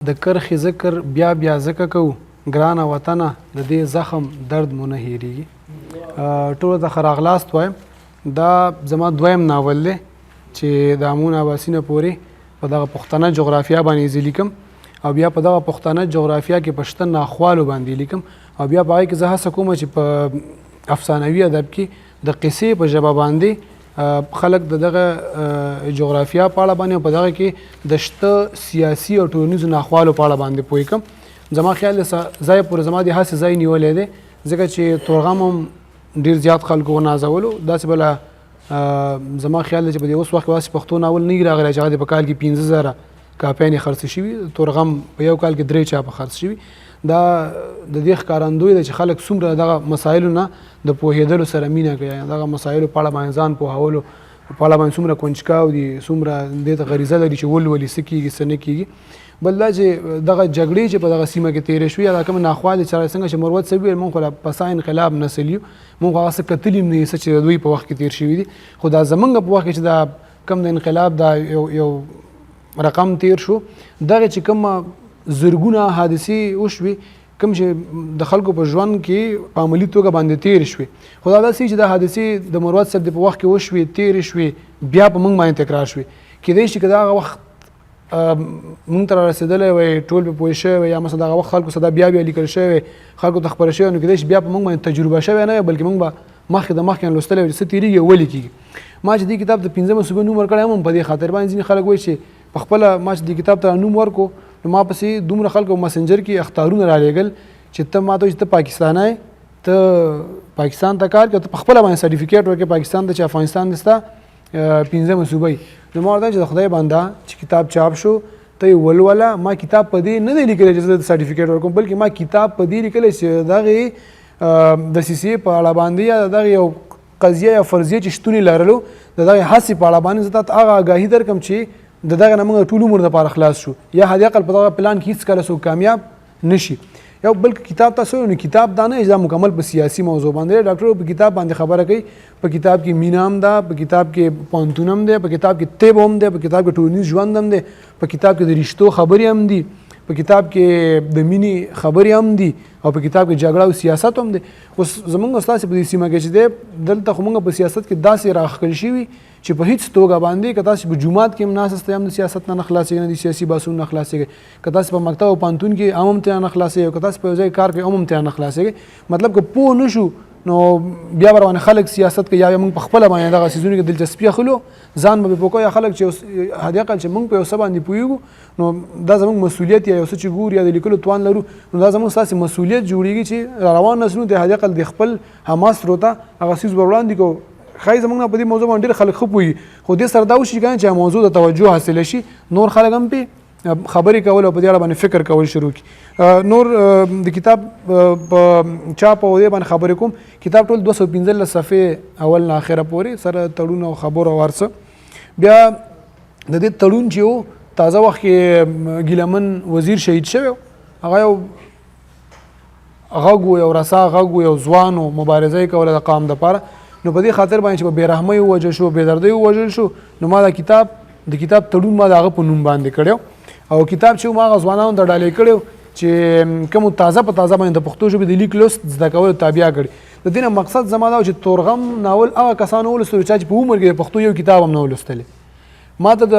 د کرښې ذکر بیا بیا ځکه کوو، ګرانه وطنه د دې زخم درد مو نه هیریږي. ټولو ته ښه راغلاست وایم. دا زما دویم ناول دی چې د امون اباسینه پورې په دغه پښتنه جغرافیا باندې زه لیکم او بیا په دغه پښتنه جغرافیا کې په شته ناخوالو باندې لیکم او بیا په هغې کې زه هڅه کوم چې په افسانوي ادب کې د قصې په ژبه باندې خلک د دغه جغرافیا په اړه باندې په دغه کې د شته سیاسي او ټولنیزو ناخوالو په اړه باندې پوه کم. زما خیال دی ځای پورې زما د هڅې ځای نیولی دی، ځکه چې تورغم هم ډیر زیات خلکو ونازولو. داسې بله زما خیال دی چې په دې اوس وخت کې داسې پښتو ناول نه راغلی چې هغه په کال کې 5000 کاپیانې خرڅې شوي. تورغم په یو کال کې 3 چاپه خرڅ شوي. دا د دې ښکارندوی دی چې خلک څومره دغه مسایلو نه د پوهېدلو سره مینه کوي، دغه مسایلو په اړه باندې ځان پوهولو په اړه باندې څومره کنجکاو دي، څومره دې ته غریزه لري چې ولولي څه کېږي څه نه کېږي. بل دا چې دغه جګړې چې په دغه سیمه کې تېرې شوې یا دا کومې ناخوالې چې څنګه چې مروت صاحب وویل، موږ خو لا پسا انقلاب نسل یو، موږ هغه څه کتلي هم نه دي څه چې د دوی په وخت کې تېر شوي دي. خو دا زمونږ په وخت کې چې دا کوم د انقلاب دا یو رقم تیر شو، دغه چې کوم زرګونه حادثې وشوې، کوم چې د خلکو په ژوند کې په عملي توګه باندې تیر شوې. خو دا داسې چې دا حادثې د مروت صاحب په وخت کې وشوې، تیر شوې، بیا په موږ باندې تکرار شوې. کېدای شي که دا هغه وخت موږ ته رارسېدلی وای، ټول په پوه شوی وای، یا مثلا دغه وخت خلکو سره بیا بیا لیکل شوی وای، خلکو ته خپره شوی، نو کېدای شي بیا په موږ باندې تجربه شوی نه وای، بلکې موږ به مخکې د مخکې لوستلی وای چې څه تېرېږي او ولې کېږي. ما چې دې کتاب ته پنځمه صوبه نوم ورکړی هم په دې خاطر باندې ځینې خلک وایي چې په خپله ما چې دې کتاب ته نوم ورکو، نو ما پسې دومره خلکو مسنجر کې اخطارونه رالیږل چې ته ما ته وایي چې ته پاکستانی، ته پاکستان ته کار کوې، ته په خپله باندې سرټیفیکیټ ورکړې پاکستان ته چې افغانستان دې ستا پنځمه صوبه وي. نو ما ورته چې د خدای بنده چې کتاب چاپ شو ته یې ولوله. ما کتاب په دې نه دی لیکلی چې زه سرټیفیکیټ ورکوم، بلکې ما کتاب په دې لیکلی چې دغې دسیسې په اړه باندې یا دغې یو قضیه یا فرضیه چې شتون یې لرلو د دغې هڅې په اړه باندې زه تاته هغه آګاهي درکړم چې د دغه نه موږ ټول عمر دپاره خلاص شو، یا حد اقل په دغه پلان کې هېڅکله څوک کامیاب نشي. یو بل کتاب تاسو نو کتاب دا نه چې دا مکمل په سیاسي موضوع باندې، ډاکټر په کتاب باندې خبره کوي. په کتاب کې مینه هم ده، په کتاب کې پوهنتون هم دی، په کتاب کې طب هم دی، په کتاب کې ټولنیز ژوند هم دی، په کتاب کې د رشتو خبرې هم دي، په کتاب کې د مینې خبرې هم دي، او په کتاب کې جګړه او سیاست هم دی. اوس زمونږ ستاسې په دې سیمه کې چې دی، دلته خو مونږ په سیاست کې داسې راښکل شوي چې په هیڅ توګه باندې که تاسې په جومات کې هم ناست یاست هم د سیاست نه نه خلاصېږئ، نه د سیاسي بحثونو نه خلاصېږئ، که تاسې په مکتب او پوهنتون کې هم هم ترې نه خلاصېږئ، که تاسې په یو ځای کار کوئ هم هم ترې نه خلاصېږئ. مطلب که پوه نه شو نو بیا به روانې خلک سیاست کوي، یا بیا موږ په خپله باندې دغه څیزونو کې دلچسپي اخلو، ځان به پې پوه کوو، یا خلک چې حد اقل چې موږ په یو څه باندې پوهېږو نو دا زموږ مسؤلیت یا یو څه چې ګورو یا د لیکلو توان لرو، نو دا زموږ ستاسې مسؤلیت جوړېږي چې روان نسلونو ته حد اقل د خپل همعصرو ته هغه څیز ور وړاندې کړو. ښایي زموږ نه په دې موضوع باندې ډېر خلک ښه پوهېږي، خو دې سره دا وشي که نه چې موضوع د توجه حاصله شي، نور خلک هم پرې خبرې کول او په دې اړه باندې فکر کول شروع کړي. نور د کتاب په چاپ او دې باندې خبرې کوم. کتاب ټول 215 صفحې اول نه اخره پورې سره تړون او خبرو او هر څه. بیا د دې تړون چې و تازه وخت کې ګیلمن وزیر شهید شوی، هغه یو غږ و، یو رسا غږ و، یو ځوان و، مبارزه یې کوله د قام دپاره. نو په دې خاطر باندې چې په بې رحمۍ ووژل شو، بې دردۍ ووژل شو، نو ما دا کتاب د کتاب تړون ما د هغه په نوم باندې کړی او کتاب چې ما هغه ځوانانو ته ډالۍ کړی چې کوم تازه په تازه باندې د پښتو ژبې د لیک لوست زده کولو تابیا کړي. د دې نه مقصد زما دا و چې تورغم ناول هغه کسانو ولوستلو چا چې په عمر کې د پښتو یو کتاب هم نه ولوستلی. ما ته د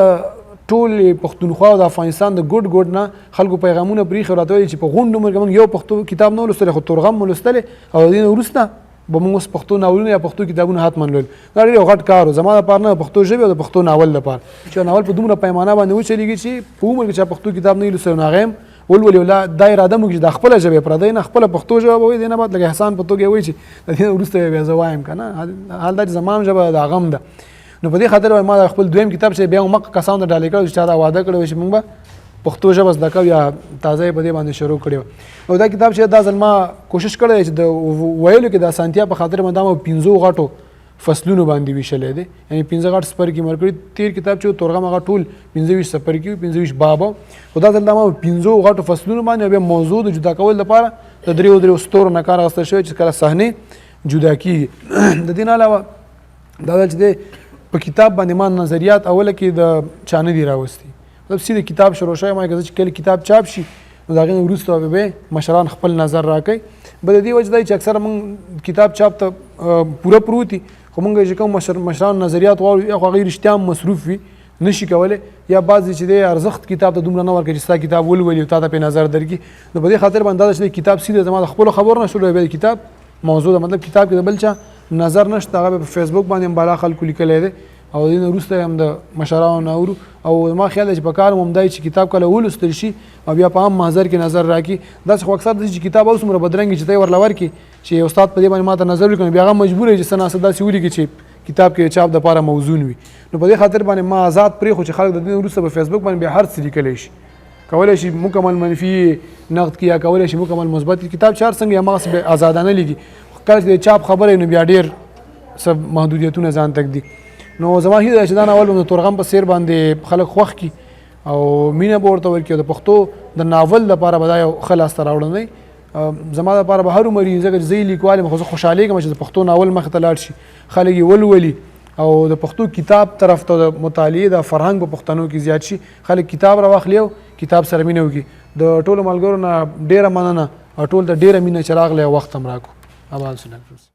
ټولې پښتونخوا او د افغانستان د ګوډ ګوډ نه خلکو پیغامونه پرېښي او راته ویلي چې په غونډ عمر کې موږ یو پښتو کتاب نه ولوستلی، خو تورغم مو لوستلی او د دې نه وروسته به موږ اوس پښتو ناولونه یا پښتو کتابونه حتما لولو. دا ډېر یو غټ کار و زما لپاره، نه پښتو ژبې او د پښتو ناول لپاره، چې ناول په دومره پیمانه باندې وچلېږي چې په عمر کې چا پښتو کتاب نه وي لوستی نو هغه هم ولولي. او لا دا اراده مو چې دا خپله ژبه پردۍ نه خپله پښتو ژبه به وایي، دې نه بعد لکه احسان په توګه وایي چې د دې نه وروسته بیا زه وایم که نه، حال دا چې زما هم ژبه د هغه هم ده. نو په دې خاطر ما خپل دویم کتاب چې بیا مخ کسانو ته ډالۍ کړو چې چا دا وعده کړې چې موږ به پښتو ژبه زده کوو یا تازه یې په دې باندې شروع کړې. او دا کتاب چې دا ځل ما کوشش کړی چې د ویلو کې د اسانتیا په خاطر ما دا ما 5 غټو فصلونو باندې ویشلی دی، یعنی 5 غټ څپرکي مې ورکړي. تېر کتاب چې تورغم هغه ټول 25 څپرکي وو، 25 بابه، خو دا ځل دا ما 5 غټو فصلونو باندې بیا موضوع د جدا کولو لپاره د دریو ستورو نه کار اخیستل شوی چې کله صحنې جدا کېږي. د دې نه علاوه دا چې دی په کتاب باندې ما نظریات اوله کې د چا نه دي راوستي، مطلب سیده کتاب شروع شوی، ما چې کله کتاب چاپ شي نو د هغې نه وروسته به به مشران خپل نظر راکوي. بل د دې وجه دا چې اکثره موږ کتاب چاپ ته پوره پروت، خو موږ چې کوم مشران نظریات غواړو، یا خو هغوی رښتیا هم مصروف وي، نشي کولی، یا بعضې چې دی ارزښت کتاب ته دومره نه ورکوي چې ستا کتاب ولولي او تا ته پرې نظر درکړي. نو په دې خاطر باندې دا چې کتاب سیده زما د خپلو خبرو نه شروع، بیا کتاب موضوع ده. مطلب کتاب کې د بل چا نظر نشته، هغه په فیسبوک باندې هم بالا خلکو لیکلی دی او دې نه وروسته هم د مشرانو نه اورو. او زما خیال دی چې په کار هم همدا چې کتاب کله ولوستل شي او بیا په عام محضر کې نظر راکړي. داسې خو اکثر داسې چې کتاب اوس څومره بدرنګ چې ته یې ورله ورکړي چې استاد په دې باندې ماته نظر ولیکي، نو بیا هغه مجبور چې څه ناڅه داسې ولیکي چې کتاب کې چاپ دپاره موزون وي. نو په دې خاطر باندې ما آزاد پرېښو چې خلک د دې وروسته په فیسبوک باندې بیا هر څه لیکلی شي، کولای شي مکمل منفي نقد کړي یا کولای شي مکمل مثبت. کتاب چې هر څنګه هماغسې بیا آزادانه لیکي. کله چې د چاپ خبره نو بیا ډېر څه محدودیتونه ځان ته ږدي. نو زما هیله ده چې دا ناول د تورغم په څېر باندې خلک خوښ کړي او مینه به ورته ورکړي او د پښتو د ناول لپاره به دا یو ښه لاسته راوړنه وي. زما لپاره به هر عمر وي، ځکه چې زه یې لیکوال یم، خو زه خوشحالېږم چې د پښتو ناول مخې ته لاړ شي، خلک یې ولولي او د پښتو کتاب طرف ته د مطالعې د فرهنګ په پښتنو کې زیات شي، خلک کتاب راواخلي او کتاب سره مینه وکړي. د ټولو ملګرو نه ډېره مننه او ټول ته ډېره مینه چې راغلی او وخت هم راکړو. اباد شي ډاکټر.